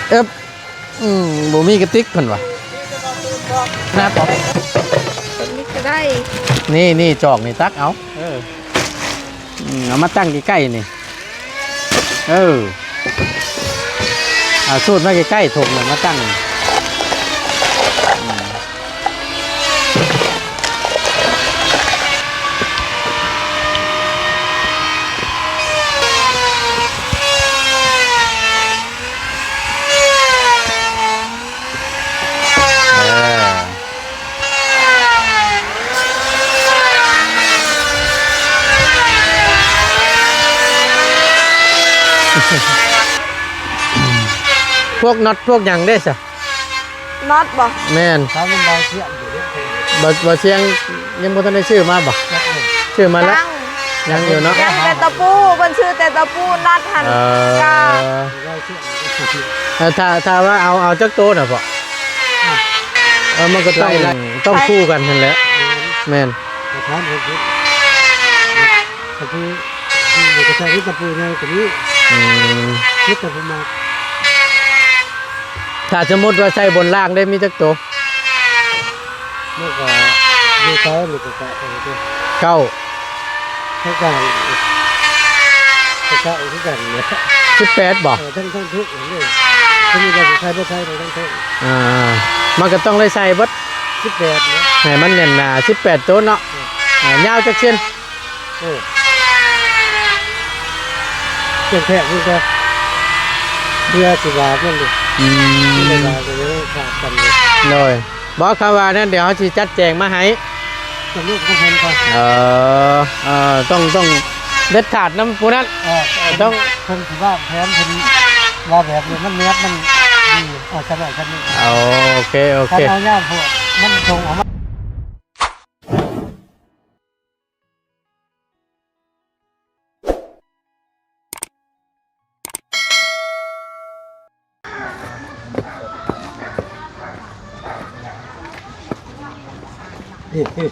ເອີບ ອືມ ບໍ່ມີກະຕິກເພິ່ນວ່າ ໜ້າປອກ ເປັນນີ້ກໍໄດ້ ນີ້ ນີ້ ຈອກນີ້ ຕັກເອົາ ເອີ ອືມ ເອົາມາຕັ້ງໃກ້ໆ ນີ້ ເອີ ເອົາສູດມາໃກ້ໆ ຖົງນັ້ນມາຕັ້ງ ອືມ. ພວກນັອດພວກຫຍັງເດ້ຊະ? ນັອດບໍ່? ແມ່ນ ຖາມນຳບ່າວຊຽງ ບ່າວ ບ່າວຊຽງຍັງບໍ່ທັນໄດ້ຊື້ມາບໍ່? ຊື້ມາແລ້ວ? ຍັງ ຍັງຢູ່ເນາະ ຍັງແຕ່ຕະປູ ເພິ່ນຊື້ແຕ່ຕະປູ ນັອດຫັ້ນ ເອີ ກະ ເອີ ຖ້າ ຖ້າວ່າເອົາ ເອົາຈັກໂຕນະພໍ່? ເອີ ມັນກໍຕ້ອງ ຕ້ອງຄູ່ກັນຫັ້ນແຫຼະ ແມ່ນ ຕະປູ ມັນກໍໃຊ້ຕະປູໃຫຍ່ກໍມີ ອືມ ມີແຕ່ຜູ້ມັກ ຖ້າສົມມຸດວ່າໃສ່ບົນລ່າງໄດ້ມີຈັກໂຕ? ມັນກໍຢູ່ເກົ້າ ນີ້ກໍກະໄປເດ້ ເກົ້າ ເທົ່າກັນ ກໍເກົ້າຄືກັນແຫຼະ ສິບແປດບໍ່? ເອີ ທັງ ທັງທຸກເດ້ ສົມມຸດວ່າຊິໃສ່ບໍ່ໃສ່ກໍຕ້ອງເທົ່າ ອ່າ ມັນກໍຕ້ອງໄດ້ໃສ່ເບິດ ສິບແປດເນາະ ໃຫ້ມັນແໜ້ນໜາ ສິບແປດໂຕເນາະ ເອີ ອ່າ ຍາວຈັກເຊັນ? ໂອ້ ເປັນແທກນີ້ກໍເພື່ອຊິວ່າມັນເດ້ ອືມ ມັນໄດ້ວ່າກໍຍັງຂາດກັນເດ້ ໂດຍ ບໍ່ ຄຳວ່ານັ້ນ ດຽວເຮົາຊິຈັດແຈງມາໃຫ້ ຈະລູກບໍ່ເຫັນກໍ ເອີ ເອີ ຕ້ອງ ຕ້ອງເດັດຂາດນຳຜູ້ນັ້ນ ເອີ ຕ້ອງ ເພິ່ນຊິວາງແຜນ ເພິ່ນວ່າແບບນີ້ມັນແນບ ມັນດີ ເອົາຊັ້ນ ເອົາຊັ້ນນີ້ ໂອເຄ ໂອເຄ ຄັນເອົາຍາກໂພດ ມັນສົ່ງອອກມາ ນີ້ ນີ້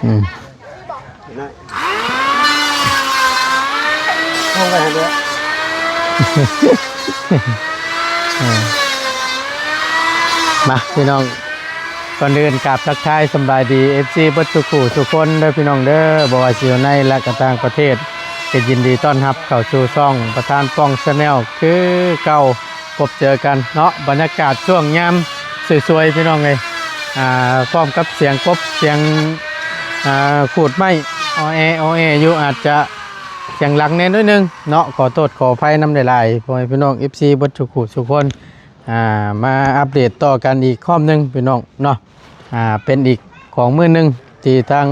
ອືມ ນີ້ ລົງໄປຫັ້ນເດ້ ເອີ ມາ ພີ່ນ້ອງ ກ່ອນອື່ນກາບທັກທາຍສຳບາຍດີ ເອັຟຊີ ເບິດສູ່ຜູ້ສູ່ຄົນເດີພີ່ນ້ອງເດີ ບໍ່ວ່າຊິຢູ່ໃນ ແລະ ກໍຕ່າງປະເທດ ກໍຍິນດີຕ້ອນຮັບເຂົ້າສູ່ຊ່ອງປະທານປ່ອງ Channel ຄືເກົ່າ ພົບເຈີກັນເນາະ ບັນຍາກາດຊ່ວງຍາມສວຍໆ ພີ່ນ້ອງເອີຍ ອ່າ ພ້ອມກັບສຽງກົບ ສຽງ ອ່າ ຂູດໄມ້ ອໍແອ ອໍແອ ຢູ່ ອາດຈະສຽງດັງແດ່ໜ້ອຍໜຶ່ງເນາະ ຂໍໂທດຂໍອະໄພນຳຫຼາຍໆ ພໍ່ແມ່ພີ່ນ້ອງ ເອັຟຊີ ເບິດສູ່ຜູ້ສູ່ຄົນ ອ່າ ມາອັບເດດຕໍ່ກັນອີກຮອບໜຶ່ງພີ່ນ້ອງເນາະ ອ່າ ເປັນອີກຂອງມື້ໜຶ່ງທີ່ທາງ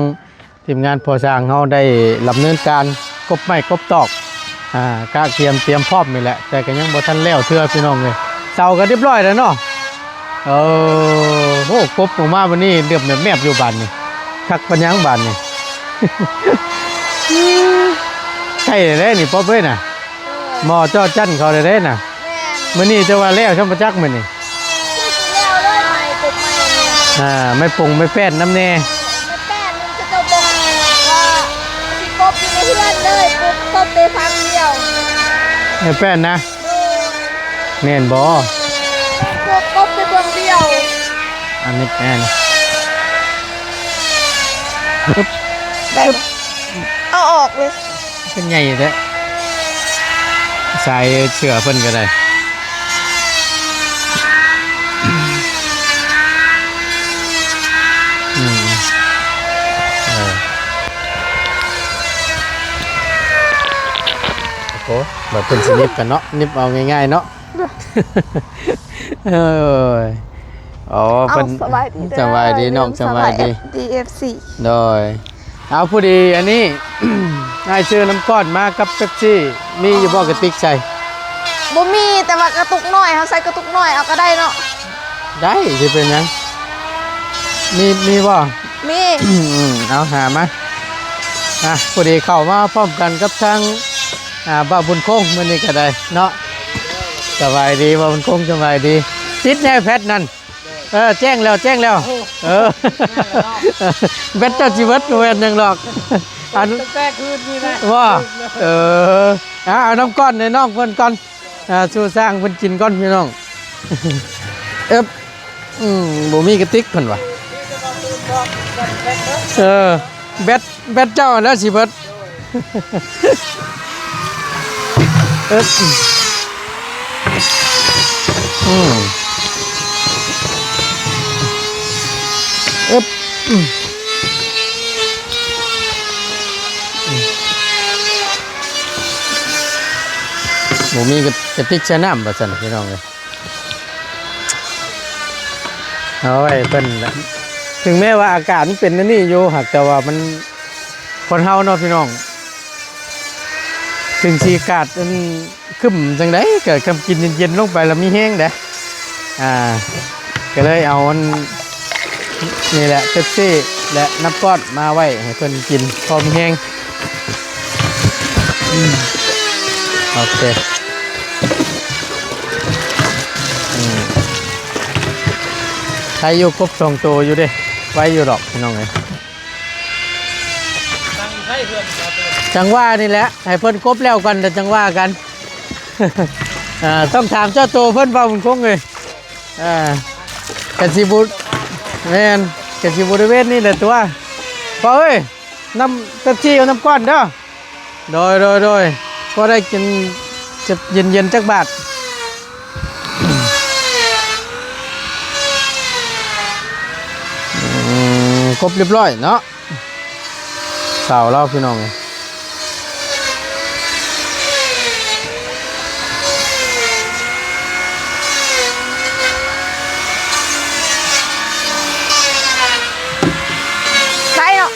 ທີມງານພໍ່ຊ່າງເຮົາໄດ້ດຳເນີນການກົບໄມ້ກົບຕອກ ອ່າ ກະກຽມຕຽມພ້ອມນີ້ແຫຼະ ແຕ່ກໍຍັງບໍ່ທັນແລ້ວເທື່ອພີ່ນ້ອງເອີຍ ເສົາກໍຮຽບຮ້ອຍແລ້ວເນາະ ເອີ ໂອ້ ກົບອອກມາບັດນີ້ເຫຼືອບແມບໆ ຢູ່ບາດນີ້ ຄັກປານຫຍັງບາດນີ້ ໃກ້ແລ້ວນີ້ ປອບເອີຍນະ ໝໍ້ຈໍ້ຈັ້ນເຂົາໄດ້ເດ້ນະ ແມ່ນ ມື້ນີ້ຈະວ່າແລ້ວຊ່ຳບໍ່ຈັກມື້ນີ້ ຄືຊິແລ້ວເລີຍ ໄມ້ປົກໄມ້ນີ້ ອ່າ ໄມ້ປົງໄມ້ແປ້ນນຳແດ່ ເອີ ໄມ້ແປ້ນນີ້ເຂົາເຈົ້າບໍ່ວ່າຊິປົກຢູ່ໃນເຮືອນເລີຍ ປົກກົບໄດ້ຝັ່ງດຽວ ໄມ້ແປ້ນນະ ໂດຍ ແມ່ນບໍ່? ປົກ ປົກໄດ້ເບື້ອງດຽວ ອັນນີ້ແມ່ນ ໄດ້ ເອົາອອກເລີຍ. ເປັນໃຫຍ່ແທ້ ສາຍເສື້ອເພິ່ນກໍໄດ້ ອືມ ເອີ ໂອ້ໂຫ ແບບເພິ່ນຊິໜິບກັນເນາະ ໜິບເອົາງ່າຍໆເນາະ ໂດຍ ເອີຍ ອໍ ເອົ້າ ເພິ່ນ ສະບາຍດີເດີ ສະບາຍດີນ້ອງ ສະບາຍດີ ເອັຟຊີ ໂດຍ ເອົາ ພໍດີອັນນີ້ ອ້າຍຊື້ນ້ຳກ້ອນມາກັບເປັບຊີ ມີຢູ່ບໍ່ກະຕິກໃສ່? ບໍ່ມີ ແຕ່ວ່າກະຕຸກນ້ອຍ ເຮົາໃສ່ກະຕຸກນ້ອຍເອົາກະໄດ້ເນາະ ໄດ້ ຊິເປັນຫຍັງ ມີ ມີບໍ່? ມີ ອືມ ເອົາ ຫາມາ ອ່ະ ພໍດີເຂົ້າມາພ້ອມກັນກັບທາງ ອ່າ ບ່າວບຸນຄົງມື້ນີ້ກະໄດ້ເນາະ ສະບາຍດີບ່າວບຸນຄົງ ສະບາຍດີ ຕິດແນ່ແພັດນັ້ນ. ເອີ ແຈ້ງແລ້ວ ແຈ້ງແລ້ວ ເອີ ແບັດເຈົ້າຊິເບິດ ບໍ່ແມ່ນຫຍັງດອກ ອັນ ຕັ້ງແຕ່ຄືນນີ້ແຫຼະ ບໍ່ ເອີ ເອົາ ເອົານ້ຳກ້ອນໃຫ້ນ້ອງເພິ່ນກ່ອນ ອ່າ ສູ່ຊ່າງເພິ່ນກິນກ່ອນພີ່ນ້ອງ ເອີບ ອືມ ບໍ່ມີກະຕິກເພິ່ນວ່າ ເອີ ແບັດ ແບັດເຈົ້າຫັ້ນແຫຼະຊິເບິດ ເອີບ ອືມ ເອີບ ອືມ ບໍ່ມີກະ ກະຕິກໃສ່ນ້ຳວ່າຊັ້ນ ພີ່ນ້ອງເອີຍ. ເອົາໄວ້ເພິ່ນແຫຼະ ເຖິງແມ້ວ່າອາກາດມັນເປັນແນວນີ້ຢູ່ ຫາກແຕ່ວ່າມັນ ຄົນເຮົາເນາະພີ່ນ້ອງ ເຖິງຊິອາກາດອັນຄຶ້ມຈັ່ງໃດ ກະຄຳກິນເຢັນໆລົງໄປລະມີແຮງເດ້ ອ່າ ກະເລີຍເອົາອັນ ນີ້ແຫຼະ ເປັບຊີ ແລະ ນ້ຳກ້ອນມາໄວ້ໃຫ້ເພິ່ນກິນ ພໍມີແຮງ. ອືມ ໂອເຄ ອືມ ໄດ້ຢູ່ ກົບສອງໂຕຢູ່ເດ້ ໄວຢູ່ດອກພີ່ນ້ອງເອີຍ. ຈັ່ງວ່ານີ້ແຫຼະ ໃຫ້ເພິ່ນກົບແລ້ວກ່ອນ ແລ້ວຈັ່ງວ່າກັນ ເອີ ຕ້ອງຖາມເຈົ້າໂຕເພິ່ນ ເວົ້າບຸນຄົງເອີຍ. ອ່າ ກະຊິບໍ່ ແມ່ນ ກະຊິບໍລິເວນນີ້ແຫຼະຕົວະ ພໍ່ເອີຍ. ນ້ຳເປັບຊີ ເອົານ້ຳກ້ອນເດີ. ໂດຍ ໂດຍ ໂດຍ ພໍໄດ້ກິນ ຈະເຢັນໆຈັກບາດ. ອືມ ຄົບຮຽບຮ້ອຍເນາະ ສາວລາວ ພີ່ນ້ອງ. ໄດ້ເນາະ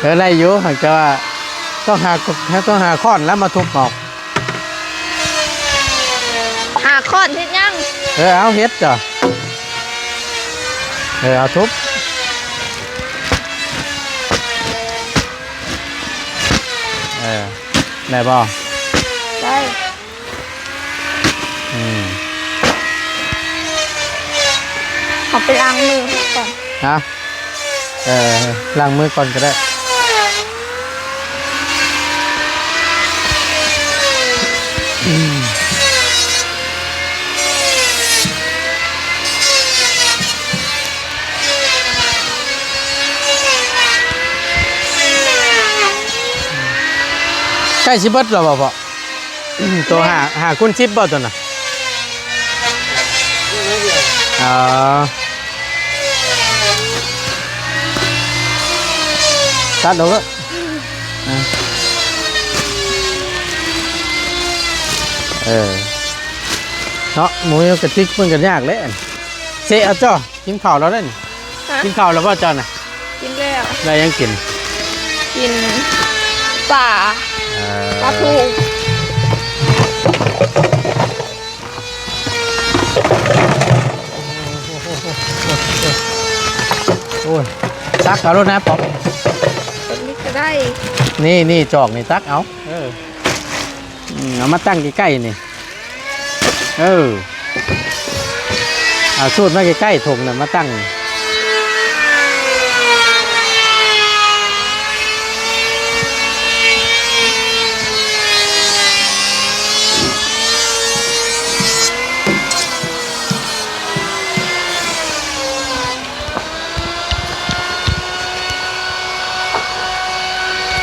ເອີ ໄດ້ຢູ່ ຫາກແຕ່ວ່າຕ້ອງຫາ ຕ້ອງຫາຄ້ອນແລ້ວມາທຸບເອົາ. ຫາຄ້ອນເຮັດຫຍັງ? ເອີ ເອົາເຮັດເຈົ້າ ເອີ ເອົາທຸບ ເອີ ໄດ້ບໍ່? ໄດ້. ອືມ ເຮົາໄປລ້າງມືກ່ອນ. ຮະ? ເອີ ລ້າງມືກ່ອນກະໄດ້. ອືມ ໃກ້ຊິເບິດແລ້ວບໍ່ພໍ່? ໂຕຫ້າ ຫ້າຄູນສິບບໍ່ໂຕນະ? ອໍ ຕັດອອກເດີ. ເອີ ເນາະ ໝູຢູ່ກະຕິກມັນກະຍາກແຫຼະ. ເຊະເອົາເຈົ້າ. ກິນເຂົ້າແລ້ວເດ້ນີ້. ຮະ? ກິນເຂົ້າແລ້ວບໍ່ເຈົ້ານະ? ກິນແລ້ວ. ໄດ້ຫຍັງກິນ? ກິນປາ. ເອີ ປາທູ. ໂອ້ຍ ຕັກເອົາໂລດນະປອບ. ແບບນີ້ກະໄດ້. ນີ້ ນີ້ຈອກນີ້ ຕັກເອົາ. ເອີ ອືມ ເອົາມາຕັ້ງໃກ້ໆນີ້. ເອີ ເອົາສູດມາໃກ້ໆຖົງນະ ມາຕັ້ງ.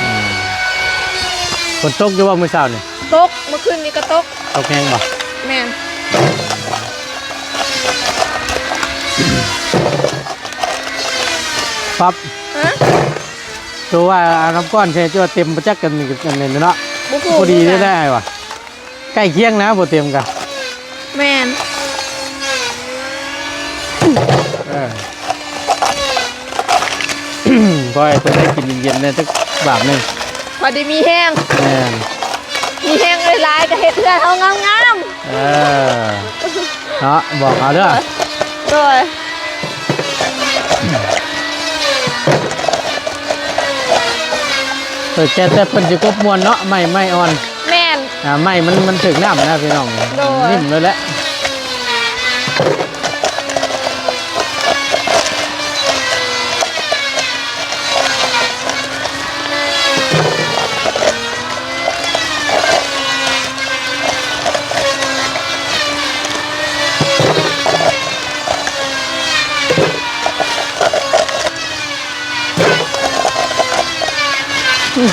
ອືມ ຝົນຕົກຢູ່ບໍ່ມື້ເຊົ້ານີ້? ຕົກ ເມື່ອຄືນນີ້ກະຕົກ. ຕົກແຮງບໍ່? ແມ່ນ. ປັບ. ຮະ? ໂຕວ່າເອົານ້ຳກ້ອນໃສ່ ໂຕວ່າເຕັມບໍ່ຈັກກັນນີ້ ອັນນີ້ເນາະ. ບໍ່ຮູ້ ພໍດີ ຄືກັນ ໄດ້ວ່າ ໃກ້ຄຽງນະ ບໍ່ເຕັມກະ. ແມ່ນ. ເອີ ຂໍໃຫ້ເພິ່ນໄດ້ກິນເຢັນໆແດ່ຈັກບາດໜຶ່ງ. ພໍໄດ້ມີແຮງ. ແມ່ນ. ມີແຮງຫຼາຍໆກະເຮັດເຮືອນເຮົາງາມໆ. ເອີ ເນາະ ບອກເອົາເດີ. ໂດຍ. ເອີ ແຕ່ ແຕ່ເພິ່ນຊິກົບມ່ວນເນາະ ໄມ້ ໄມ້ອ່ອນ. ແມ່ນ. ອ່າ ໄມ້ມັນ ມັນຖືກນ້ຳນະພີ່ນ້ອງ. ໂດຍ. ນິ້ມເລີຍແຫຼະ. ອືມ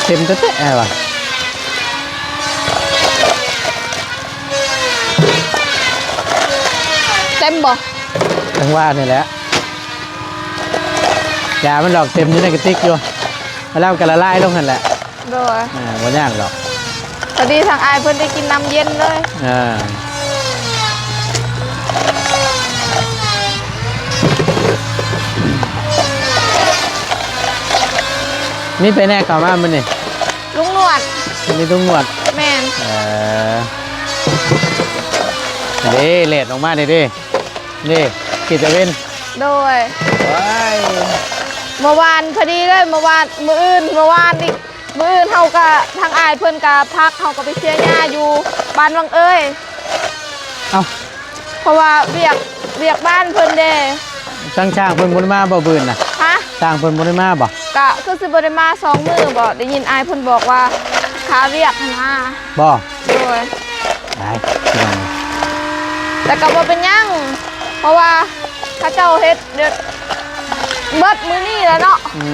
ເຕັມແທ້ໆວ່າ ເຕັມບໍ່? ຈັ່ງວ່ານີ້ແຫຼະ ຢາມັນດອກເຕັມຢູ່ໃນກະຕິກຢູ່ ແລ້ວກໍລະລາຍລົງຫັ້ນແຫຼະ. ໂດຍ ອ່າ ບໍ່ຍາກດອກ ພໍດີທາງອ້າຍເພິ່ນໄດ້ກິນນ້ຳເຢັນເລີຍ. ເອີ ມີໃຜແດ່ເຂົ້າມາມື້ນີ້? ລຸງໜວດ. ມີລຸງໜວດ? ແມ່ນ. ເອີ ເດ້ ແລດອອກມາເດ້ ເດ້ ເດ້ ກິດຕະເວັນ. ໂດຍ ວ້າຍ ເມື່ອວານພໍດີເລີຍ ເມື່ອວານ ມື້ອື່ນ ເມື່ອວານນີ້ ມື້ອື່ນເຮົາກະ ທາງອ້າຍເພິ່ນກະພັກ ເຮົາກະໄປເສຍຫຍ້າຢູ່ບ້ານວັງເອີຍ. ເອົ້າ ເພາະວ່າວຽກ ວຽກບ້ານເພິ່ນເດ້. ທາງຊ່າງເພິ່ນບໍ່ໄດ້ມາບໍ່ມື້ອື່ນນະ? ຮະ? ຊ່າງເພິ່ນບໍ່ໄດ້ມາບໍ່? ກະຄືຊິບໍ່ໄດ້ມາສອງມື້ບໍ? ໄດ້ຍິນອ້າຍເພິ່ນບອກວ່າຄາວຽກຫັ້ນນາ. ບໍ່? ໂດຍ. ໄດ້ ແຕ່ກໍບໍ່ເປັນຫຍັງ ເພາະວ່າເຂົາເຈົ້າເຮັດ ເບິດມື້ນີ້ແຫຼະເນາະ. ອື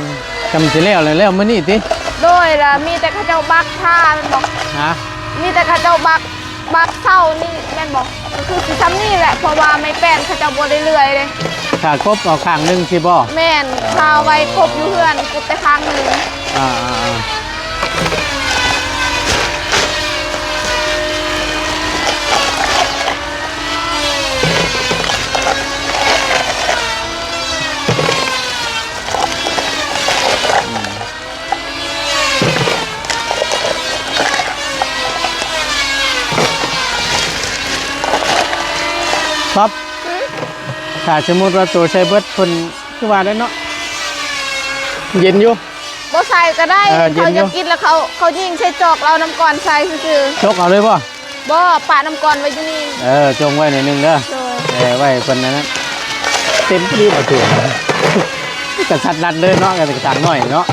ມ ຈຳຊິແລ້ວ ແລ້ວມື້ນີ້ຕິ? ໂດຍ ລະມີແຕ່ເຂົາເຈົ້າບັກທາແມ່ນບໍ່? ຮະ? ມີແຕ່ເຂົາເຈົ້າບັກ ບັກເຊົ້ານີ້ແມ່ນບໍ່? ກໍຄືຊິຊ່ຳນີ້ແຫຼະ ເພາະວ່າໄມ້ແປ້ນເຂົາເຈົ້າບໍ່ໄດ້ເລື່ອຍເດ້. ຖ້າກົບເອົາຂ້າງໜຶ່ງຊິບໍ່? ແມ່ນ ຖ້າໄວ້ກົບຢູ່ເຮືອນ ກົບແຕ່ຂ້າງໜຶ່ງ. ອ່າໆໆ ປັບ ຫື? ຖ້າສົມມຸດວ່າໂຕໃສ່ເບິດ ເພິ່ນຄືວ່າແຫຼະເນາະ ເຢັນຢູ່. ບໍ່ໃສ່ກໍໄດ້ ເອີ ເຂົາຢາກກິນແລ້ວ ເຂົາ ເຂົາຍິງໃສ່ຈອກ ເອົານ້ຳກ້ອນໃສ່ຊື່ໆ. ຈົກເອົາເລີຍບໍ່? ບໍ່ ປະນ້ຳກ້ອນໄວ້ຢູ່ນີ້. ເອີ ຈົ່ງໄວ້ໜ້ອຍໜຶ່ງເດີ. ໂດຍ. ເອີ ໄວ້ເພິ່ນນັ້ນນະ ເຕັມພໍດີບໍ່ຖືກ ກະຊັດລັດເລີຍເນາະ ກະກະສັງໜ້ອຍເນາະ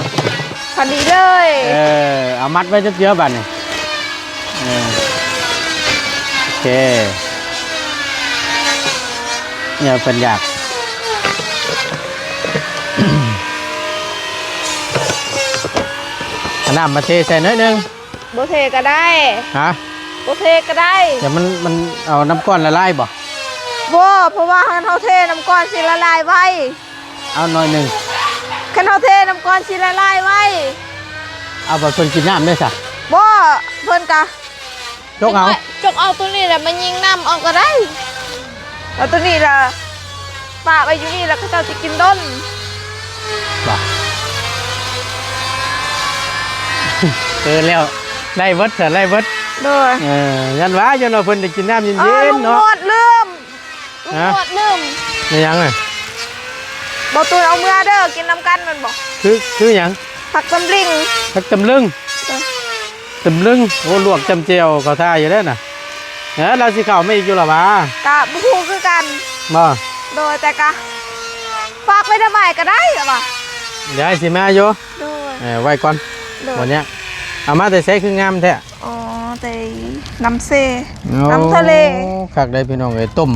ພໍດີເລີຍ. ເອີ ເອົາມັດໄວ້ຈັກເທື່ອບາດນີ້. ເອີ ໂອເຄ ແນວເພິ່ນຢາກ ເອົານ້ຳມາເທໃສ່ໜ້ອຍໜຶ່ງ. ບໍ່ເທກໍໄດ້. ຮະ? ບໍ່ເທກໍໄດ້. ແຕ່ມັນ ມັນເອົານ້ຳກ້ອນລະລາຍບໍ່? ບໍ່ ເພາະວ່າຄັນເຮົາເທນ້ຳກ້ອນຊິລະລາຍໄວ. ເອົາໜ້ອຍໜຶ່ງ. ຄັນເຮົາເທນ້ຳກ້ອນຊິລະລາຍໄວ. ເອົາ ບັດເພິ່ນກິນນ້ຳເດ້ຊະ? ບໍ່ ເພິ່ນກະ ຈົກເອົາ ຈົກເອົາໂຕນີ້ແຫຼະມາຍິງນ້ຳເອົາກໍໄດ້. ເອົາໂຕນີ້ລະປະໄວ້ຢູ່ນີ້ລະ ເຂົາເຈົ້າຊິກິນດົນ. ບໍ່ ເອີ ແລ້ວ ໄດ້ເບິດຊະ ໄດ້ເບິດ. ໂດຍ. ເອີ ຢ້ານວ່າ ຢ້ານວ່າເພິ່ນໄດ້ກິນນ້ຳເຢັນໆເນາະ. ເອີ ລຸງໜວດລືມ ລຸງ ຮະ? ໜວດລືມ. ແມ່ນຫຍັງນະ? ບໍ່ຕູນເອົາເມືອເດີ ກິນນຳກັນແມ່ນບໍ່? ຄື ຄືຫຍັງ? ຜັກຕຳລິງ ຜັກຕຳລຶງ. ເອີ ຕຳລຶງ ໂອ້ ລວກຈ້ຳແຈ່ວເຂົ້າທ່າຢູ່ເດ້ນະ. ເອີ ລາວຊິເຂົ້າມາອີກຢູ່ລະຫວາ? ກະບໍ່ຮູ້ຄືກັນ. ບໍ່? ໂດຍ ແຕ່ກະຝາກໄວ້ນຳອ້າຍກໍໄດ້ລະຫວາ? ດຽວອ້າຍຊິມາຢູ່. ໂດຍ. ເອີ ໄວ້ກ່ອນ. ໂດຍ. ບໍ່ຍາກ. ເອົາມາແຕ່ໃສຄືງາມແທ້? ອໍ ແຕ່ນ້ຳເຊ ໂອ້ ນ້ຳທະເລ. ຄັກເດ້ພີ່ນ້ອງເອີຍ ຕົ້ມ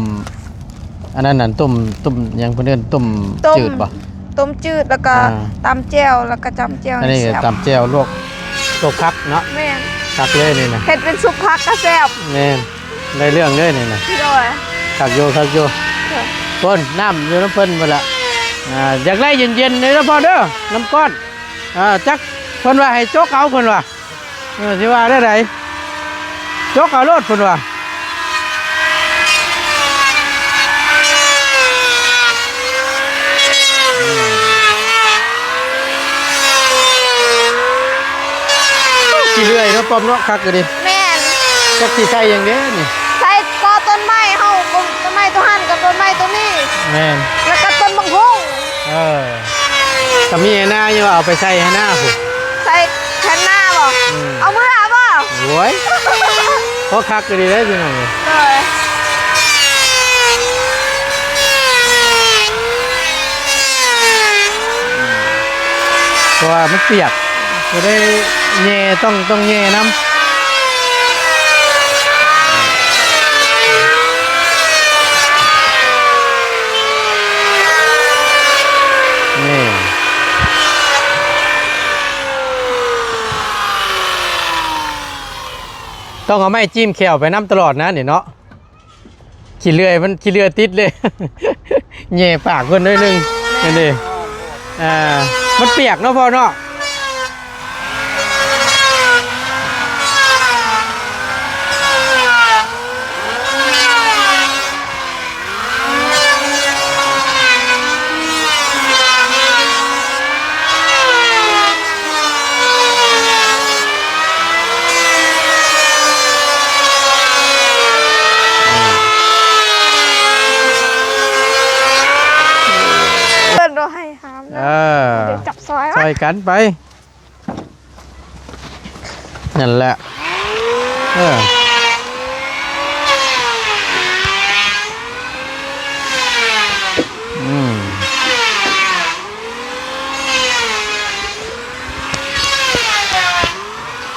ອັນນັ້ນນັ້ນ ຕົ້ມ ຕົ້ມຫຍັງເພິ່ນເອີ້ນ ຕົ້ມ ຕົ້ມຈືດບໍ່? ຕົ້ມຈືດ ແລ້ວກໍ ອ່າ ຕຳແຈ່ວ ແລ້ວກໍຈ້ຳແຈ່ວ ອັນນີ້ກໍ ແຊບ ຕຳແຈ່ວ ລວກ ລວກຜັກເນາະ. ແມ່ນ ຄັກເລີຍນີ້ນະ ເຮັດເປັນຊຸບຜັກກໍແຊບ. ແມ່ນ ໄດ້ເລື່ອງເລີຍນີ້ນະ. ໂດຍ. ຄັກຢູ່ ຄັກຢູ່. ໂດຍ. ພຸ້ນ ນ້ຳຢູ່ນຳເພິ່ນພຸ້ນລະ. ອ່າ ຢາກໄດ້ເຢັນໆເດີພໍ່ເດີ ນ້ຳກ້ອນ. ອ່າ ຈັກເພິ່ນວ່າໃຫ້ຈົກເອົາ ເພິ່ນວ່າ. ເອີ ຊິວ່າແນວໃດ ຈົກເອົາໂລດເພິ່ນວ່າ. ຂີ້ເລື່ອຍເນາະ ປ້ອມເນາະ ຄັກຢູ່ເດ. ແມ່ນ. ຈັກຊິໃສ່ຫຍັງເດນີ້? ໃສ່ກໍຕົ້ນໄມ້ເຮົາ ຕົ້ນໄມ້ໂຕຫັ້ນກັບຕົ້ນໄມ້ໂຕນີ້. ແມ່ນ. ແລ້ວກໍຕົ້ນບັກຫຸ່ງ. ເອີ. ກໍມີໄຮ່ນາຢູ່ ເອົາໄປໃສ່ໄຮ່ນາພຸ້ນ. ໃສ່ໄຮ່ນາບໍ່? ອືມ. ເອົາເມືອບໍ່? ໂອ້ຍ ພໍຄັກກໍດີເດ້ພີ່ນ້ອງເອີຍ. ໂດຍ. ເພາະວ່າມັນປຽກ ກໍໄດ້ແຍ່ ຕ້ອງ ຕ້ອງແຍ່ນຳ. ນີ້ ຕ້ອງເອົາໄມ້ຈິ້ມແຂ້ວໄປນຳຕະຫຼອດນະນີ້ເນາະ. ຂີ້ເລື່ອຍ ມັນຂີ້ເລື່ອຍຕິດເດ້ ແຫຍ່ປາກເພິ່ນໜ້ອຍໜຶ່ງ ນັ້ນເດ້. ອ່າ ມັນປຽກເນາະພໍ່ເນາະ. ເອີ້ນບໍ່ໃຫ້ຫ້າມນະ ເອີ ເດີ ຈັບຊອຍ ຊ່ອຍກັນໄປ. ນັ້ນແຫຼະ ເອີ ອືມ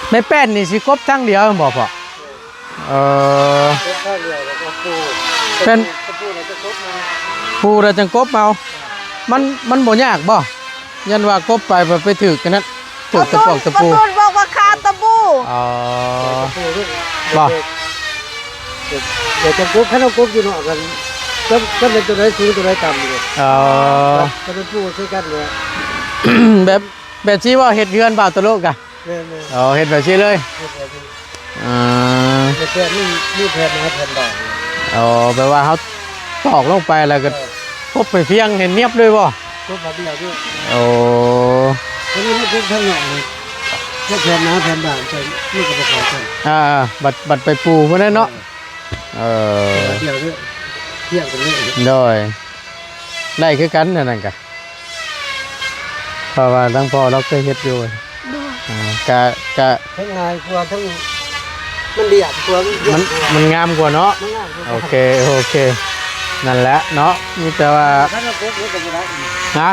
ໄມ້ແປ້ນນີ້ຊິກົບທາງດຽວບໍ່ພໍ່? ເອີ ເປັນ ເປັນ ຕະປູແລ້ວຈະກົບເອົາ ປູແລ້ວຈັ່ງກົບເອົາ. ມັນ ມັນບໍ່ຍາກບໍ່? ຢ້ານວ່າກົບໄປ ໄປຖືກອັນນັ້ນ ຖືກຕະປອກຕະປູ. ປະຕູນບອກວ່າຄາຕະປູ. ອໍ ຕະປູລູກ ບໍ່ ດຽວຈະກົບ ຄັນເຮົາກົບຢູ່ນອກກັນ ຈະ ຈະເປັນຕົວໃດສູງຕົວໃດຕ່ຳຢູ່. ອໍ ຈະເປັນປູໃສ່ກັນເນາະ ແບບ ແບບທີ່ວ່າເຮັດເຮືອນບ່າວຕະໂລກກະ. ແມ່ນໆ ອໍ ເຮັດແບບຊີ້ເລີຍ ເຮັດແບບນີ້. ອ່າ ມີແຜ່ນ ມີ ມີແຜ່ນໜາແຜ່ນບາງ. ອໍ ແບບວ່າເຮົາຕອກລົງໄປແລ້ວກໍ ເອີ ກົບໃຫ້ພຽງໃຫ້ນຽບເລີຍບໍ່? ກົບບາດດຽວເລີຍ. ໂອ້ ຕົວນີ້ມັນກົບທາງນອກນີ້ ມີແຜ່ນໜາແຜ່ນບາງ ມັນກໍບໍ່ເຂົ້າກັນ. ອ່າ ບັດ ບັດໄປປູພຸ້ນແຫຼະເນາະ. ເອີ ເອີ ບາດດຽວເລີຍ ພຽງກັນເລີຍ. ໂດຍ ໄດ້ຄືກັນອັນນັ້ນກະ ເພາະວ່າທັງພໍ່ລາວເຄີຍເຮັດຢູ່. ໂດຍ ອ່າ ກະ ກະ ທັງງ່າຍກວ່າ ທັງມັນລຽບກວ່າ ມັນ ມັນງາມກວ່າເນາະ. ມັນງາມກວ່າ. ໂອເຄ ໂອເຄ ນັ້ນແຫຼະເນາະ ມີແຕ່ວ່າ ຄັນເຮົາກົບມັນກໍບໍ່ໄດ້. ຮະ?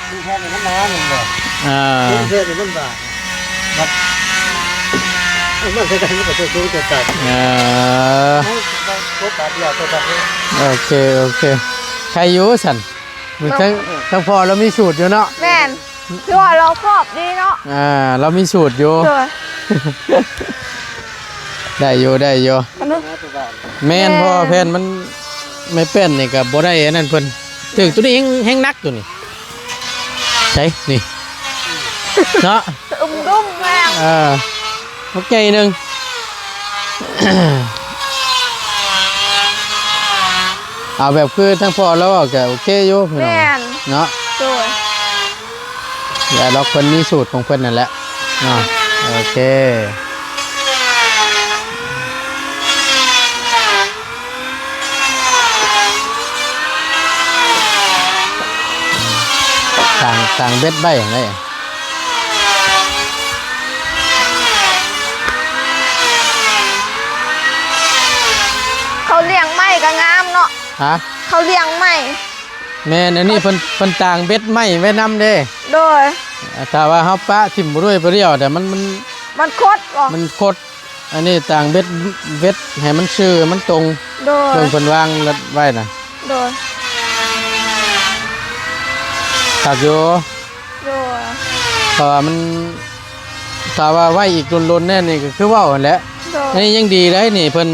ມັນແຜ່ນມັນໜາແມ່ນບໍ່? ອ່າ ມັນແຜ່ນມັນບາງ ບັດ ເອົາມາໃສ່ກັນມັນກໍຕົວສູງຕົວຕ່ຳ. ເອີ ເຮົາ ເຮົາກົບບາດດຽວຕົວດຳ. ໂອເຄ ໂອເຄ ໃຄຢູ່ຊັ້ນ. ເນາະ ທັງ ທັງພໍ່ລາວມີສູດຢູ່ເນາະ. ແມ່ນ ຄືວ່າລອບຄອບດີເນາະ. ອ່າ ລາວມີສູດຢູ່. ໂດຍ ໄດ້ຢູ່ ໄດ້ຢູ່. ອັນນັ້ນ ແມ່ນ ແມ່ນ ເພາະວ່າແຜ່ນມັນ ໄມ້ແປ້ນນີ້ກໍບໍ່ໄດ້ອັນນັ້ນເພິ່ນ ຖືກຕົວນີ້ແຮງ ແຮງໜັກຕົວນີ້. ໃສນີ້ ເນາະ ອຶມດຸ້ມແຮງ. ເອີ ບັກໃຫຍ່ໜຶ່ງ ເອົາແບບຄືທາງພໍ່ລາວເວົ້າກໍໂອເຄຢູ່ພີ່ນ້ອງ. ແມ່ນ ເນາະ ໂດຍ ຢ່າດອກ ເພິ່ນມີສູດຂອງເພິ່ນນັ້ນແຫຼະເນາະ. ໂອເຄ ຕາງ ຕາງເບັດໄວ້ຫັ້ນແຫຼະ. ເຂົາລ້ຽງໄມ້ກໍງາມເນາະ. ຮະ? ເຂົາລ້ຽງໄມ້. ແມ່ນ ອັນນີ້ເພິ່ນ ເພິ່ນຕາງເບັດໄມ້ໄວ້ນຳເດ້. ໂດຍ ຖ້າວ່າເຮົາປະຖິ້ມບໍ່ດ້ວຍບໍ່ດຽວ ແຕ່ມັນ ມັນ ມັນຄົດບໍ່? ມັນຄົດ. ອັນນີ້ຕາງເບັດ ເບັດໃຫ້ມັນຊື່ ໃຫ້ມັນຕົງ. ໂດຍ ເບິ່ງເພິ່ນວາງໄວ້ນະ. ໂດຍ ຄັກຢູ່. ໂດຍ ເພາະວ່າມັນ ຖ້າວ່າໄວ້ອີກດົນໆແນ່ນີ້ກໍຄືເວົ້າຫັ້ນແຫຼະ. ໂດຍ ອັນນີ້ຍັງດີໄດ໋ນີ້ ເພິ່ນ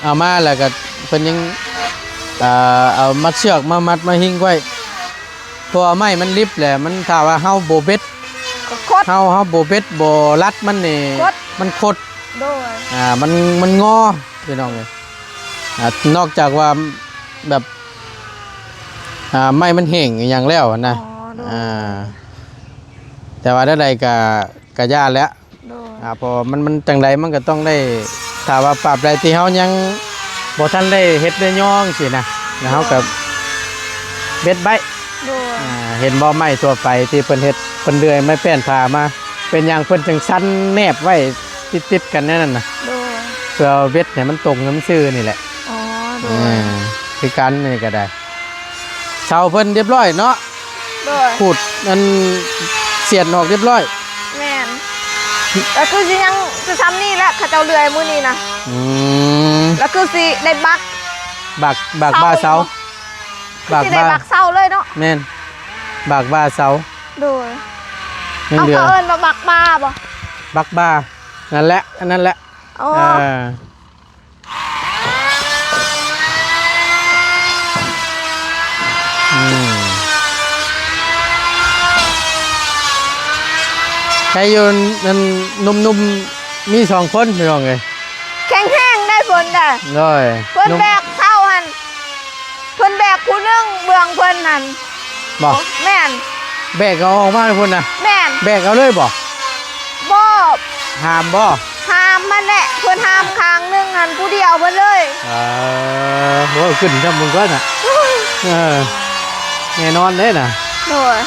ເອົາມາແລ້ວກໍເພິ່ນຍັງ ອ່າ ເອົາມັດເຊືອກມາມັດມາຮິງໄວ້. ເພາະວ່າໄມ້ມັນລິບແຫຼະ ມັນ ຖ້າວ່າເຮົາບໍ່ເບັດ ກໍຄົດ. ເຮົາ ເຮົາບໍ່ເບັດບໍ່ລັດມັນນີ້ ຄົດ ມັນຄົດ. ໂດຍ ອ່າ ມັນ ມັນງໍ ພີ່ນ້ອງເອີຍ. ອ່າ ນອກຈາກວ່າແບບ ອ່າ ໄມ້ມັນແຫ້ງອີ່ຫຍັງແລ້ວນະ. ອໍ ໂດຍ ອ່າ ແຕ່ວ່າແນວໃດກໍ ກໍຢ່າແຫຼະ. ໂດຍ ອ່າ ເພາະວ່າມັນ ມັນຈັ່ງໃດມັນກໍຕ້ອງໄດ້ ຖ້າວ່າປາບໃດທີ່ເຮົາຍັງບໍ່ທັນໄດ້ເຮັດໄດ້ຍໍຈັ່ງຊີ້ນະ ແລ້ວເຮົາກໍ ໂດຍ ເບັດໄວ້. ໂດຍ ອ່າ ເຫັນບໍ່ ໄມ້ທົ່ວໄປທີ່ເພິ່ນເຮັດ ເພິ່ນເລື່ອຍໄມ້ແປ້ນຜ່າມາ ເປັນຫຍັງເພິ່ນຈຶ່ງຊັນແນບໄວ້ຕິດໆກັນແນວນັ້ນນະ? ໂດຍ ເພື່ອເບັດໃຫ້ມັນຕົງໃຫ້ມັນຊື່ນີ້ແຫຼະ. ອໍ ໂດຍ ເອີ ຄືກັນນີ້ກໍໄດ້. ເສົາເພິ່ນຮຽບຮ້ອຍເນາະ. ໂດຍ ຂູດອັນສຽນອອກຮຽບຮ້ອຍ. ແມ່ນ ກໍຄືຊິຍັງຄືຊ່ຳນີ້ແຫຼະ ເຂົາເຈົ້າເລື່ອຍມື້ນີ້ນະ. ອືມ ກໍຄືຊິໄດ້ບັກ ບັກ ບັກບ່າເສົາ. ຄືຊິໄດ້ບັກເສົາເລີຍເນາະ. ແມ່ນ ບັກບ່າເສົາ. ໂດຍ ຍັງເຫຼືອ ເຂົາເອີ້ນວ່າບັກບ່າບໍ່? ບັກບ່າ ນັ້ນແຫຼະ ອັນນັ້ນແຫຼະ. ອໍ ເອີ ອືມ ໃຜຢູ່ນັ້ນ ໜຸ່ມໆ ມີສອງຄົນພີ່ນ້ອງເອີຍ ແຂງແຮງໄດ໋ເພິ່ນນະ ໂດຍ ເພິ່ນແບກເຂົ້າຫັ້ນ ເພິ່ນແບກຜູ້ໜຶ່ງເບື້ອງເພິ່ນຫັ້ນ ບໍ່ ແມ່ນ ແບກເອົາອອກມາພຸ້ນນະ ແມ່ນ ແບກເອົາເລີຍບໍ່? ບໍ່ ຫາມບໍ່? ຫາມຫັ້ນແຫຼະ ເພິ່ນຫາມຂ້າງໜຶ່ງຫັ້ນຜູ້ດຽວເພິ່ນເລີຍ ເອີ ໂອ້ ຂຶ້ນຈຳເບິ່ງກ່ອນນະ ເອີ ແນ່ນອນເດ້ນະ ໂດຍ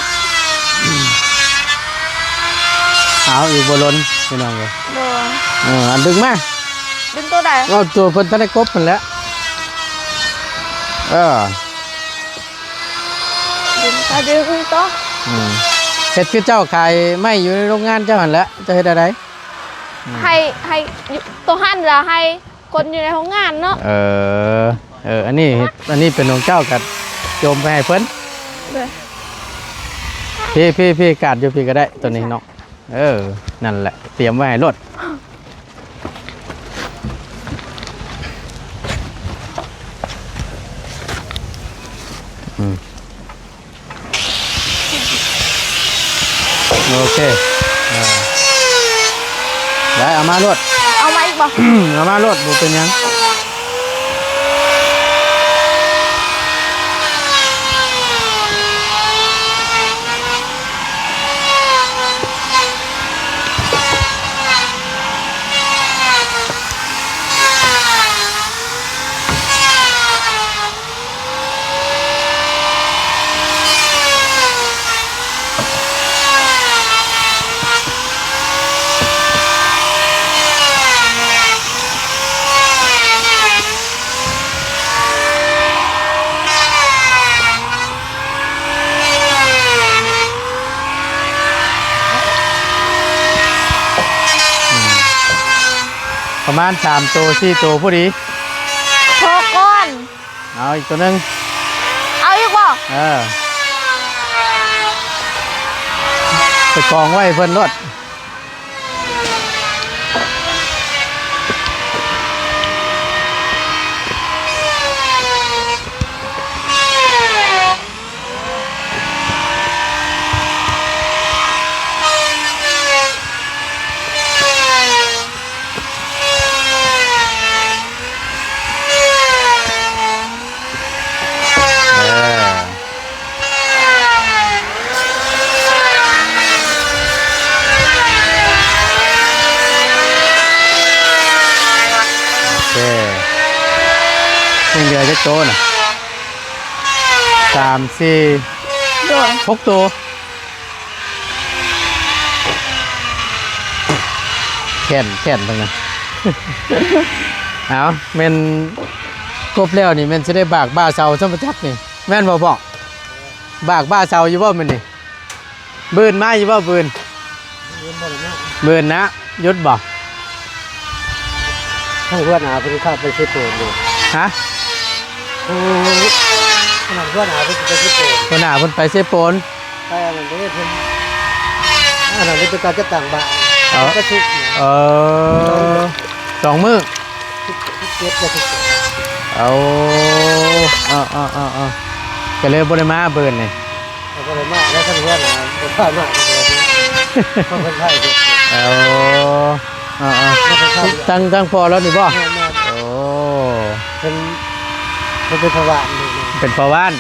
ເອົາ ອີກບໍ່ດົນພີ່ນ້ອງເອີຍ ໂດຍ ເອີ ອັນດຶງມາ ດຶງໂຕໃດ? ເອົາ ໂຕເພິ່ນທັນໄດ້ກົບຫັ້ນແຫຼະ ເອີ ດຶງ ຖ້າດຶງໂຕ ອືມ ເຮັດຄືເຈົ້າຂາຍໄມ້ຢູ່ໃນໂຮງງານເຈົ້າຫັ້ນແຫຼະ ເຈົ້າເຮັດແນວໃດ? ອືມ ໃຫ້ ໃຫ້ຢູ່ໂຕຫັ້ນລະ ໃຫ້ຄົນຢູ່ໃນໂຮງງານເນາະ ເອີ ເອີ ອັນນີ້ ອັນນີ້ເປັນຂອງເຈົ້າ ກະໂຍມໄປໃຫ້ເພິ່ນ ໂດຍ ພີ້ໆໆ ກາດຢູ່ພີ້ກະໄດ້ ໂຕນີ້ເນາະ ເອີ ນັ້ນແຫຼະ ຕຽມໄວ້ໃຫ້ໂລດ ອືມ ໂອເຄ ອ່າ ໄດ້ ເອົາມາໂລດ ເອົາມາອີກບໍ່? ເອົາມາໂລດ ບໍ່ເປັນຫຍັງ. ປະມານສາມໂຕ ສີ່ໂຕພໍດີ ພໍກ່ອນ ເອົາອີກໂຕໜຶ່ງ ເອົາອີກບໍ່? ເອີ ໄປກອງໄວ້ເພິ່ນໂລດ. ໂອເຄ ຍັງເຫຼືອຈັກໂຕນະ? ສາມ ສີ່ ໂດຍ ຫົກໂຕ. ແຂນ ແຂນເບິ່ງນະ ເອົາ ແມ່ນກົບແລ້ວນີ້ແມ່ນຊິໄດ້ບາກບ່າເສົາຊຳປະຈັກນີ້ ແມ່ນບໍ່ພໍ່? ບາກບ່າເສົາຢູ່ບໍ່ມື້ນີ້? ບືນມາຢູ່ບໍ່ບືນ? ບືນບໍ່ໄດ້ມາ ບືນນະ ຢຸດບໍ່? ທາງຫົວໜ້າເພິ່ນເຂົ້າໄປເຊໂປນຢູ່ ຮະ? ໂອ້ ຂະໜາດຫົວໜ້າເພິ່ນໄປເຊໂປນ ຫົວໜ້າເພິ່ນໄປເຊໂປນ ໄປອັນນັ້ນເດ້ ເພິ່ນ ອັນນັ້ນເດ້ ເປັນການຈັດຕັ້ງບ້ານ ເອີ ປະຊຸມ ເອີ ສອງມື້ ສອງມື້ ສິບເຈັດ ແລະ ສິບແປດ ເອົາ ເອີ ເອີ ເອີ ເອີ ກະເລີຍບໍ່ໄດ້ມາເບີນນີ້ ເອົາ ບໍ່ໄດ້ມາ ແລ້ວຄັນເຮືອນ ບໍ່ພາມາ ເຂົາເພິ່ນໄທເຮັດ ເອົາ ເອີ ເອີ ທາງ ທາງພໍ່ລາວນີ້ບໍ່? ແມ່ນໆ ໂອ້ ເພິ່ນ ເພິ່ນເປັນພໍ່ບ້ານ ເປັນພໍ່ບ້ານ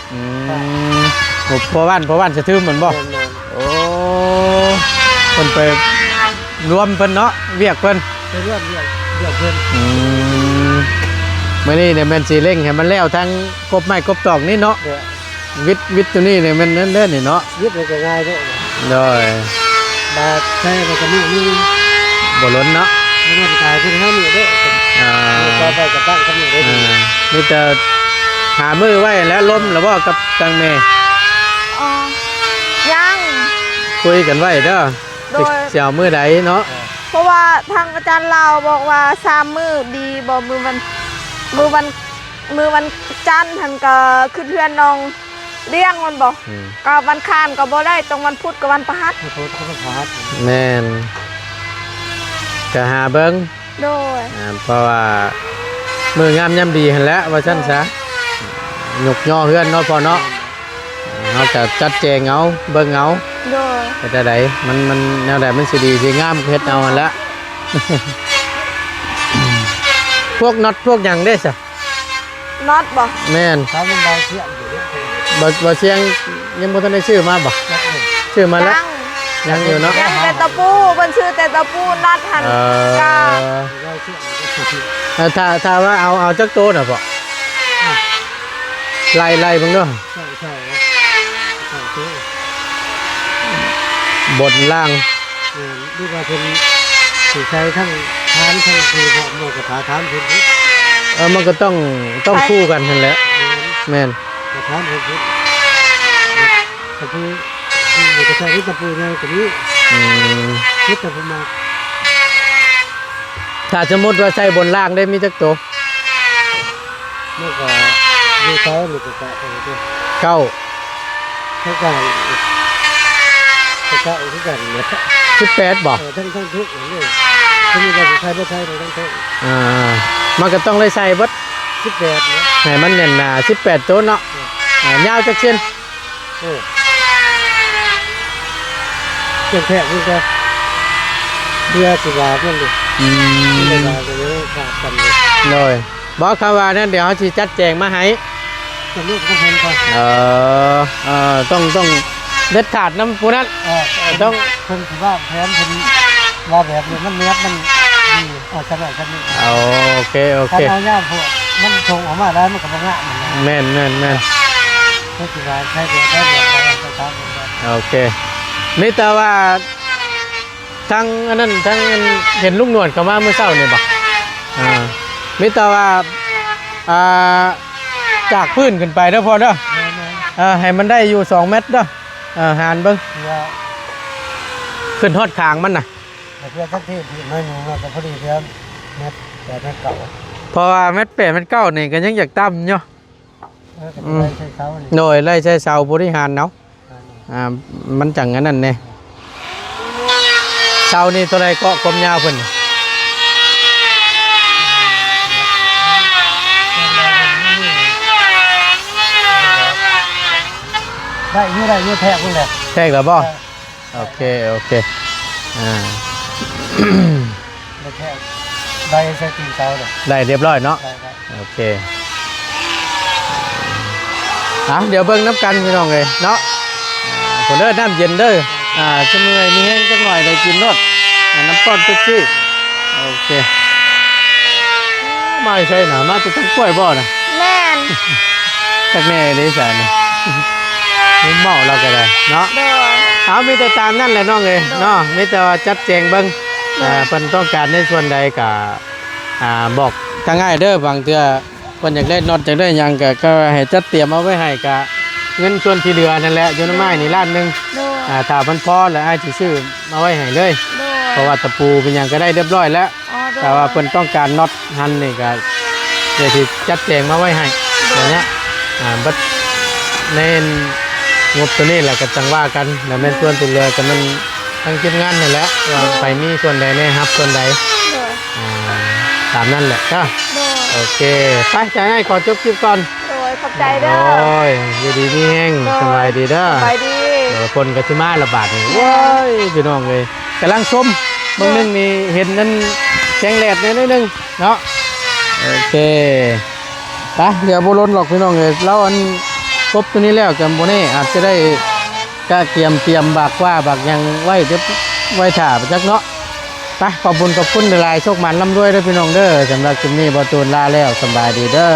ເອີ ອືມ ໂອ້ ພໍ່ບ້ານ ພໍ່ບ້ານສະທຶມແມ່ນບໍ່? ແມ່ນໆ ໂອ້ ເພິ່ນໄປລວມເພິ່ນເນາະ ວຽກເພິ່ນ ໄປລວມວຽກ ວຽກເພິ່ນ ອືມ ມື້ນີ້ນີ້ແມ່ນຊິເລັ່ງໃຫ້ມັນແລ້ວ ທັງກົບໄມ້ກົບຕອກນີ້ເນາະ ໂດຍ ວິດ ວິດໂຕນີ້ນີ້ແມ່ນນັ້ນເດ້ນີ້ເນາະ ວິດມັນກະງ່າຍເດ້ ໂດຍ ບາດໃສ່ແລ້ວກະມື້ໜຶ່ງ ບໍ່ລົ້ນເນາະ ບໍ່ລົ້ນກາຍເພິ່ນເຮົານີ້ເດ້ ອ່າ ຕໍ່ໄປກະຕັ້ງຄຳນີ້ເດ້ ອ່າ ມີແຕ່ຫາມື້ໄວ້ແລ້ວ ລົມແລ້ວບໍ່ກັບທາງແມ່? ອໍ ຍັງ ຄຸຍກັນໄວ້ເດີ ໂດຍ ຊິເອົາມື້ໃດເນາະ ເພາະວ່າທາງອາຈານລາວບອກວ່າສາມມື້ດີບໍ່ ມື້ວັນ ມື້ວັນ ມື້ວັນຈັນຫັ້ນກະຂຶ້ນເຮືອນນ້ອງລ້ຽງແມ່ນບໍ່ ອືມ ກະວັນຄານກະບໍ່ໄດ້ ຕ້ອງວັນພຸດກັບວັນພະຫັດ ວັນພຸດກັບວັນພະຫັດ ແມ່ນ ກະຫາເບິ່ງ ໂດຍ ອ່າ ເພາະວ່າມື້ງາມຍາມດີຫັ້ນແຫຼະ ວ່າຊັ້ນຊະ ໂດຍ ຍົກຍໍເຮືອນເນາະພໍ່ເນາະ ເຮົາກໍຈັດແຈງເອົາ ເບິ່ງເອົາ ໂດຍ ເຮັດແນວໃດ ມັນ ມັນແນວໃດມັນຊິດີຊິງາມ ເຮັດເອົາຫັ້ນແຫຼະ ພວກນັອດພວກຫຍັງເດ້ຊະ? ນັອດບໍ່? ແມ່ນ ຖາມນຳບ່າວຊຽງຢູ່ເດ້ ບ່າວ ບ່າວຊຽງຍັງບໍ່ທັນໄດ້ຊື້ມາບໍ່? ຍັງເລີຍ ຊື້ມາແລ້ວ? ຍັງ ຍັງຢູ່ເນາະ ຍັງແຕ່ຕະປູ ເພິ່ນຊື້ແຕ່ຕະປູ ນັອດຫັ້ນ ເອີ ກະ ບ່າວຊຽງ ເອີ ຖ້າ ຖ້າວ່າເອົາ ເອົາຈັກໂຕນະພໍ່? ອ່ະ ໄລ່ ໄລ່ເບິ່ງເດີ ໃຊ່ ໃຊ່ ໃສ່ໂຕ ບົນລ່າງ ແມ່ນ ຫຼືວ່າເພິ່ນຊິໃສ່ທັງຖານທັງພູພ້ອມບໍ່ ກໍຖ້າຖາມເພິ່ນ ເອີ ມັນກໍຕ້ອງ ຕ້ອງ ໃສ່ ຄູ່ກັນຫັ້ນແຫຼະ ແມ່ນ ແມ່ນ ກໍຖາມເພິ່ນ ຕະປູ ມັນກໍໃສ່ຕະປູຫຍັງກໍມີ ອືມ ເຮັດຕະປູມາ ຖ້າສົມມຸດວ່າໃສ່ບົນລ່າງໄດ້ມີຈັກໂຕ? ມັນກໍຢູ່ເສົານີ້ກໍກະເອົາເດີ ເກົ້າ ເທົ່າກັນ ກໍເກົ້າຄືກັນແຫຼະ ສິບແປດບໍ່? ເອີ ທັງ ທັງທຸກເລີຍ ສົມມຸດວ່າຊິໃສ່ບໍ່ໃສ່ທັງທຸກ ອ່າ ມັນກໍຕ້ອງໄດ້ໃສ່ເບິດ ສິບແປດເນາະ ໃຫ້ມັນແໜ້ນໜາ ສິບແປດໂຕເນາະ ເອີ ອ່າ ຍາວຈັກເຊັນ? ໂອ້ ເຈັບແທກມັນກໍເບື່ອຊິວ່າມັນເດ້ ອືມ ເວລາກໍຍັງຂາດກັນຢູ່ ໂດຍ ບໍ່ ຄຳວ່ານັ້ນ ດຽວເຮົາຊິຈັດແຈງມາໃຫ້ ສະຫຼຸບກັບເພິ່ນກ່ອນ ເອີ ເອີ ຕ້ອງ ຕ້ອງເດັດຂາດນຳຜູ້ນັ້ນ ເອີ ຕ້ອງ ເພິ່ນຊິວາງແຜນ ເພິ່ນວ່າແບບນີ້ມັນແນບ ມັນດີ ເອົາຊັ້ນນັ້ນຊັ້ນນີ້ ໂອເຄ ໂອເຄ ຄັນເອົາຍາມພວກມັນສົ່ງອອກມາໄດ້ ມັນກໍບໍ່ງາມ ແມ່ນ ແມ່ນ ແມ່ນ ເພິ່ນຊິວ່າໃຊ້ແບບໃດແບບໃດ ເຮົາກໍຖາມເພິ່ນກ່ອນ ໂອເຄ ມີແຕ່ວ່າ ທາງອັນນັ້ນ ທາງອັນ ເຫັນລຸງໜວດເຂົ້າມາມື້ເຊົ້ານີ້ບໍ່? ອ່າ ມີແຕ່ວ່າ ອ່າ ຈາກພື້ນຂຶ້ນໄປເດີພໍ່ເດີ ແມ່ນໆ ເອີ ໃຫ້ມັນໄດ້ຢູ່ສອງແມັດເດີ ເອີ ຫານເບິ່ງ ເພື່ອ ຂຶ້ນຮອດຄາງມັນນະ ເພື່ອທັງທີ່ໜ້ອຍໜຶ່ງເນາະ ກໍພໍດີເທື່ອແມັດແປດແມັດເກົ້າ ເພາະວ່າແມັດແປດແມັດເກົ້ານີ້ກໍຍັງຢາກຕ່ຳຢູ່. ເອີ ກໍໄດ້ໃສ່ເສົານີ້ ໂດຍ ໄລ່ໃສ່ເສົາບໍລິຫານເອົາ ອ່າ ມັນຈັ່ງອັນນັ້ນແດ່ ເສົານີ້ເທົ່າໃດເກາະຄວາມຍາວເພິ່ນ? ໄດ້ຢູ່ ໄດ້ຢູ່ ແທກພຸ້ນແຫຼະ ແທກແລ້ວບໍ່? ເອີ ໂອເຄ ໂອເຄ ອ່າ ໄດ້ແທ້ ໄດ້ໃສ່ຕີນເສົາເດ້ ໄດ້ຮຽບຮ້ອຍເນາະ ໄດ້ ໄດ້ ໂອເຄ ອ່ະ ດຽວເບິ່ງນຳກັນພີ່ນ້ອງເອີຍເນາະ ອ່າ ເດີ ນ້ຳເຢັນເດີ ອ່າ ຊຸມມື້ນີ້ມີແຮງຈັກໜ້ອຍໄດ້ກິນໂລດ ອ່າ ນ້ຳປ້ອນເປັບຊີ ໂອເຄ ມາແຕ່ໃສນະ ມາແຕ່ຕົ້ນກ້ວຍບໍ່ນະ? ແມ່ນ ຈັກແນ່ເດ້ຊະນີ້ ເມົາລາວກໍໄດ້ເນາະ ໂດຍ ເອົາ ມີແຕ່ຕາມນັ້ນແຫຼະນ້ອງເອີຍ ໂດຍ ເນາະ ມີແຕ່ວ່າຈັດແຈງເບິ່ງ ໂດຍ ອ່າ ເພິ່ນຕ້ອງການໃນສ່ວນໃດກໍ ອ່າ ບອກທາງອ້າຍເດີ ບາງເທື່ອເພິ່ນຢາກໄດ້ນັອດ ຢາກໄດ້ຫຍັງກໍ ກໍໃຫ້ຈັດຕຽມເອົາໄວ້ໃຫ້ ກໍເງິນສ່ວນທີ່ເຫຼືອນັ້ນແຫຼະ ຢູ່ນຳອ້າຍນີ້ລ້ານໜຶ່ງ ໂດຍ ອ່າ ຖ້າມັນພໍແລ້ວອ້າຍຊິຊື້ມາໄວ້ໃຫ້ເລີຍ ໂດຍ ເພາະວ່າຕະປູເປັນຫຍັງກໍໄດ້ຮຽບຮ້ອຍແລ້ວ ອໍ ໂດຍ ຖ້າວ່າເພິ່ນຕ້ອງການນັອດຫັ້ນນີ້ກໍ ດຽວຊິຈັດແຈງມາໄວ້ໃຫ້ ໂດຍ ແບບເນີ້ຍ ອ່າ ເບິດໃນງົບໂຕນີ້ແຫຼະ ກໍຈັ່ງວ່າກັນ ແລ້ວແມ່ນ ໂດຍ ສ່ວນທີ່ເຫຼືອກໍແມ່ນທາງທີມງານນັ້ນແຫຼະ ວ່າ ໂດຍ ໃຜມີສ່ວນໃດແດ່ ຮັບສ່ວນໃດ ໂດຍ ອ່າ ຕາມນັ້ນແຫຼະເດີ ໂດຍ ໂອເຄ ໄປ ຈາກນັ້ນຂໍຈົບຄລິບກ່ອນ ໂດຍ ຂອບໃຈເດີ ໂດຍ ຢູ່ດີມີແຮງ ໂດຍ ສະບາຍດີເດີ ສະບາຍດີ ເອີ ຝົນກໍຊິມາລະບາດນີ້ ໂດຍ ໂອ້ຍ ພີ່ນ້ອງເອີຍ ກຳລັງຊົມ ເບິ່ງໜຶ່ງນີ້ເຫັນນັ້ນແສງແດດແດ່ໜ້ອຍໜຶ່ງເນາະ ໂອເຄ ໄປ ດຽວບໍ່ດົນດອກພີ່ນ້ອງເອີຍ ລາວອັນກົບຕົວນີ້ແລ້ວກໍບໍ່ແນ່ ອາດຈະໄດ້ກະກຽມຕຽມບາກວ່າບາກຫຍັງໄວ້ ດຽວໄວ້ຖ້າໄປຈັກເນາະ ໄປ ຂອບບຸນຂອບຄຸນຫຼາຍໆ ໂຊກໝານລ່ຳລວຍເດີພີ່ນ້ອງເດີ ສຳລັບຄລິບນີ້ບ່າວຕູນລາແລ້ວ ສະບາຍດີເດີ.